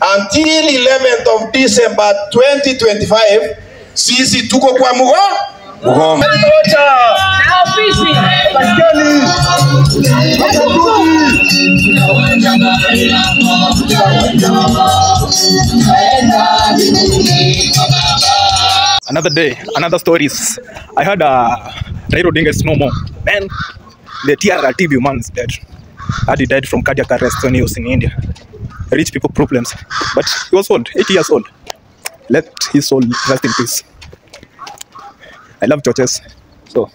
Until 11th of December 2025, sisi tuko kwa mgomo. Na ofisi. Another day, another stories. I heard Raila Odinga is no more. Man, the TRTV man is dead. He died from cardiac arrest when he was in India. Rich people problems. But he was old, 80 years old. Let his soul rest in peace. I love churches. So,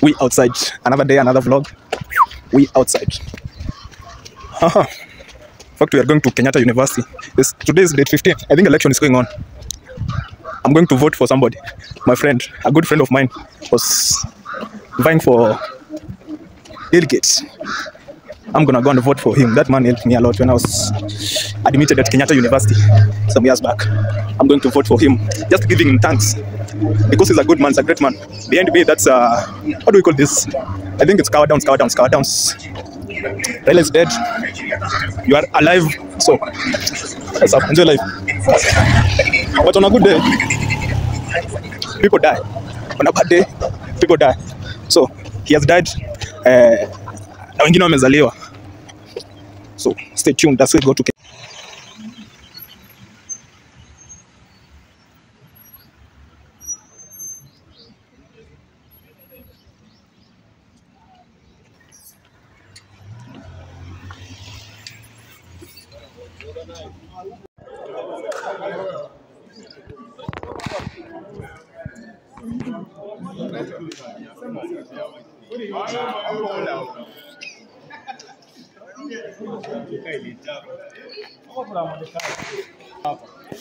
we outside. Another day, another vlog. We outside. In fact, we are going to Kenyatta University. Today is date 15th. I think election is going on. I'm going to vote for somebody. My friend, a good friend of mine, was vying for delegates. I'm gonna go and vote for him. That man helped me a lot when I was admitted at Kenyatta University some years back. I'm going to vote for him, just giving him thanks because he's a good man, he's a great man. Behind me, that's what do we call this? I think it's cow downs, cow downs, cow downs. Raila is dead. You are alive, so what's up? Enjoy life. But on a good day, people die. On a bad day, people die. So he has died. Na wengine wamezaliwa. So stay tuned. That's where we go to.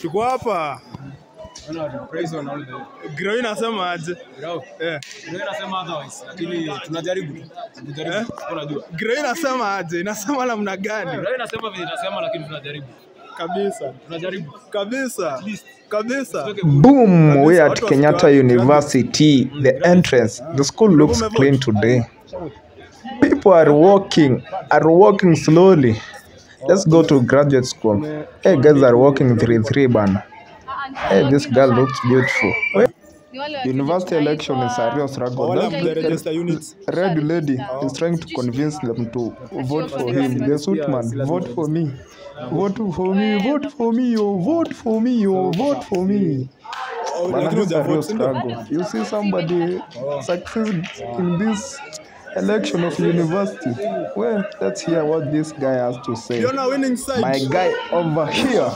Tuko hapa. Grau inasema aje? Grau inasema otherwise, lakini tunajaribu. Tunajaribu. Unajua. Grau inasema aje? Inasema namna gani? Grau inasema vile inasema, lakini tunajaribu. Kabisa. Tunajaribu. Kabisa. Kabisa. Boom, we are at Kenyatta University, the entrance. The school looks clean today. People are walking slowly. Let's go to graduate school. Hey, guys are walking 3-3 bana. Hey, this girl looks beautiful. University election is a real struggle. That red lady is trying to convince them to vote for him. The suit man, vote for me. Vote for me, vote for me, oh, vote for me, oh, vote for me. But this is a real struggle. You see somebody succeed in this election of university. Well, let's hear what this guy has to say. You're not winning side. My guy over here.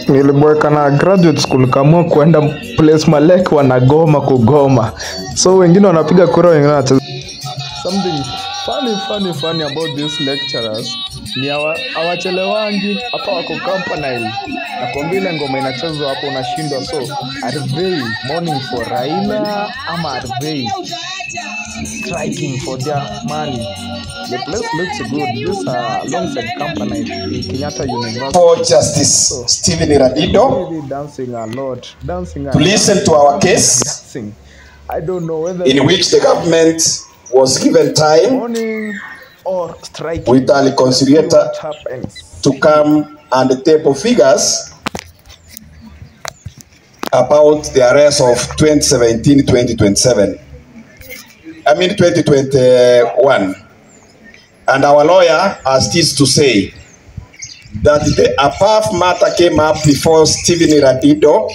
Niliboeka na graduate school kamua kuenda place Malek wanagoma kugoma. So wengine wanapiga kura, wengine wanacheza. Something funny about these lecturers ni hawachelewangi hapa, wako company. Na kwa vile ngoma inachezwa hapo unashindwa. So are they mourning for Raila ama are they striking for their money? The place looks good. This alongside company in Kenyatta University. For Justice Stephen Radido, really dancing a lot, dancing a to listen to our case, dancing. I don't know whether in which the government was given time mourning or striking with a reconciliator to come and table figures about the arrest of 2017-2027. I mean 2021. And our lawyer has this to say that the above matter came up before Stephen Radido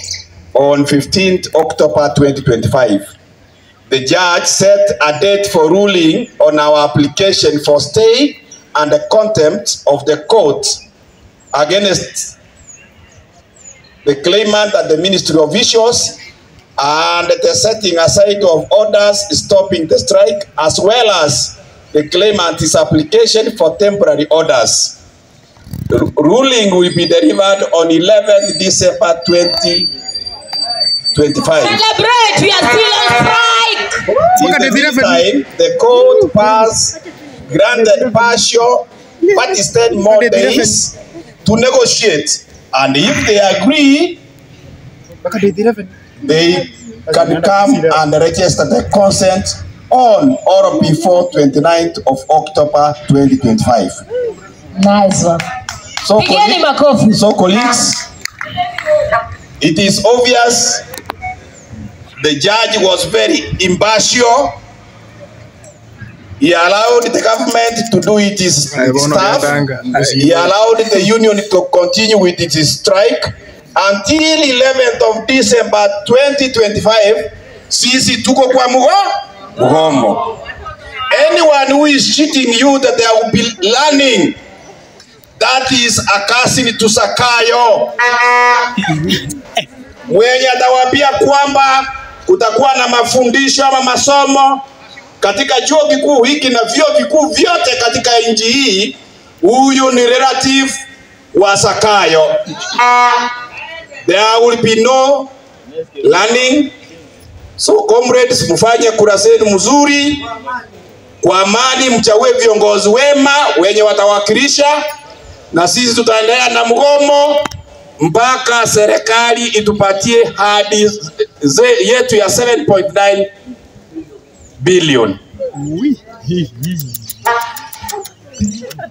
on 15th October 2025. The judge set a date for ruling on our application for stay and the contempt of the court against the claimant and the ministry officials, and the setting aside of orders stopping the strike, as well as the claimant's application for temporary orders. The ruling will be delivered on 11th December 2025. Celebrate, we are still on strike. In the meantime, the court passed granted partial parties 10 more days to negotiate, and if they agree, they can come and register the consent on or before 29th of October 2025. Nice one. So, colleagues, it is obvious the judge was very impartial. He allowed the government to do its stuff. He allowed the union to continue with its strike until 11th of December 2025. Sisi tuko kwa mgomo. Anyone who is cheating you that they will be learning, that is a cousin to Zakayo. Mwenye atawaambia kwamba kutakuwa na mafundisho ama masomo katika chuo kikuu hiki na vyuo vikuu vyote katika nchi hii, huyu ni relative wa Zakayo. There will be no learning. So comrades, mfanye kura zenu mzuri kwa amani, mchague viongozi wema wenye watawakilisha, na sisi tutaendelea na mgomo mpaka serikali itupatie hadi yetu ya 7.9 billion.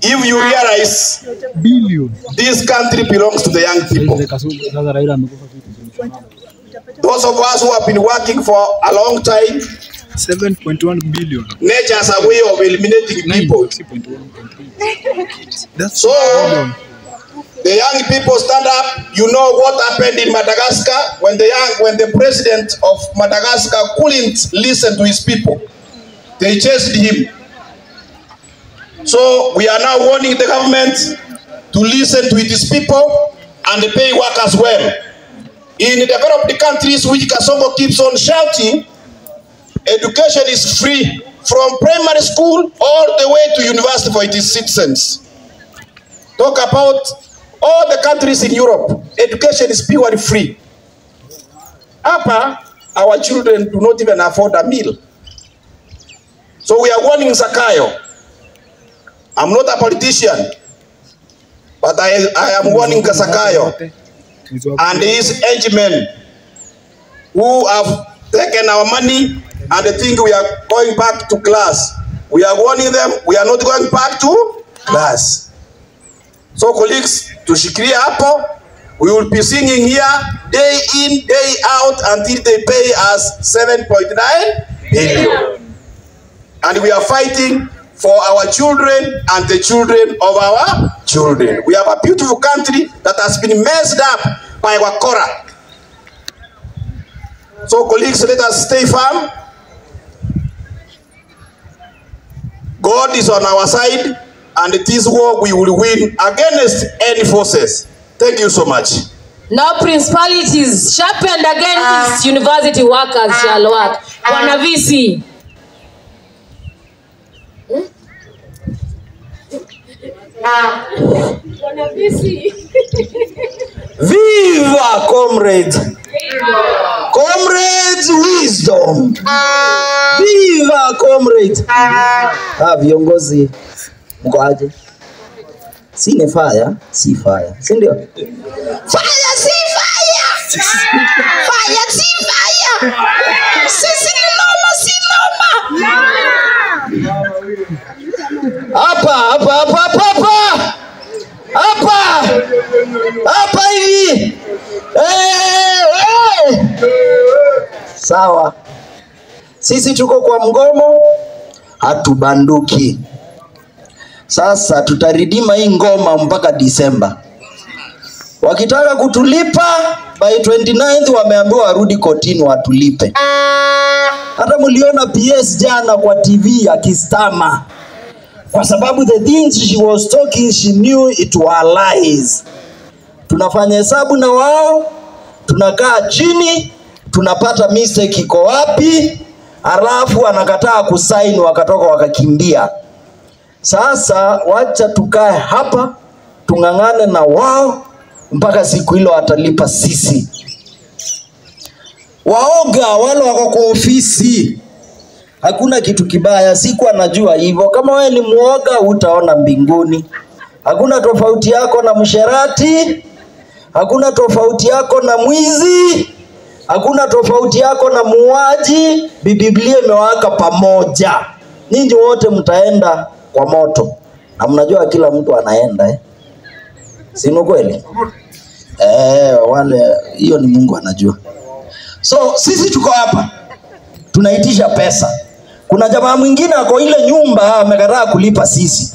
If you realize this country belongs to the young people. Those of us who have been working for a long time, 7.1 billion. Nature has a way of eliminating people. So the young people stand up. You know what happened in Madagascar when the president of Madagascar couldn't listen to his people. They chased him. So we are now warning the government to listen to its people and pay workers well. In developed countries, which Kasongo keeps on shouting, education is free from primary school all the way to university for its citizens. Talk about all the countries in Europe, education is purely free. Hapa, our children do not even afford a meal. So we are warning Zakayo. I'm not a politician, but I am warning Zakayo and his henchmen who have taken our money and they think we are going back to class. We are warning them, we are not going back to class. So colleagues, tushikilie hapo. We will be singing here day in, day out until they pay us 7.9 billion. And we are fighting for our children and the children of our children. We have a beautiful country that has been messed up by Wakora. So colleagues, let us stay firm. God is on our side, and this war we will win against any forces. Thank you so much. Now principalities sharpened against university workers shall work. Bwana VC. Bwana VC. Viva comrades. Viva. Comrades wisdom. Viva comrades. Ah, viongozi mko aje? Si ni fire, si fire. Si ndio? Fire si fire. Fire si fire. Sisi ni noma, si noma. Hapa hapa hapa hapa hapa. Hapa. Hapa hivi. Eh, eh. Sawa. Sisi tuko kwa mgomo, hatubanduki. Sasa tutaridima hii ngoma mpaka Disemba. Wakitaka kutulipa by 29th wameambiwa warudi kotini watulipe. Hata mliona PS jana kwa TV akistama, kwa sababu the things she was talking she knew it were lies. Tunafanya hesabu na wao, tunakaa chini, tunapata mistake iko wapi, halafu anakataa kusaini, wakatoka wakakimbia. Sasa wacha tukae hapa tung'ang'ane na wao mpaka siku hilo atalipa sisi. Waoga wale wako kwa ofisi, hakuna kitu kibaya, siku anajua hivyo. Kama wewe ni muoga, utaona mbinguni. Hakuna tofauti yako na msherati, hakuna tofauti yako na mwizi, hakuna tofauti yako na muuaji. Biblia imewaka pamoja, ninyi wote mtaenda kwa moto, na mnajua kila mtu anaenda eh? Si ni kweli? Wale hiyo ni Mungu anajua. So sisi tuko hapa tunaitisha pesa. Kuna jamaa mwingine ako ile nyumba amekataa kulipa sisi.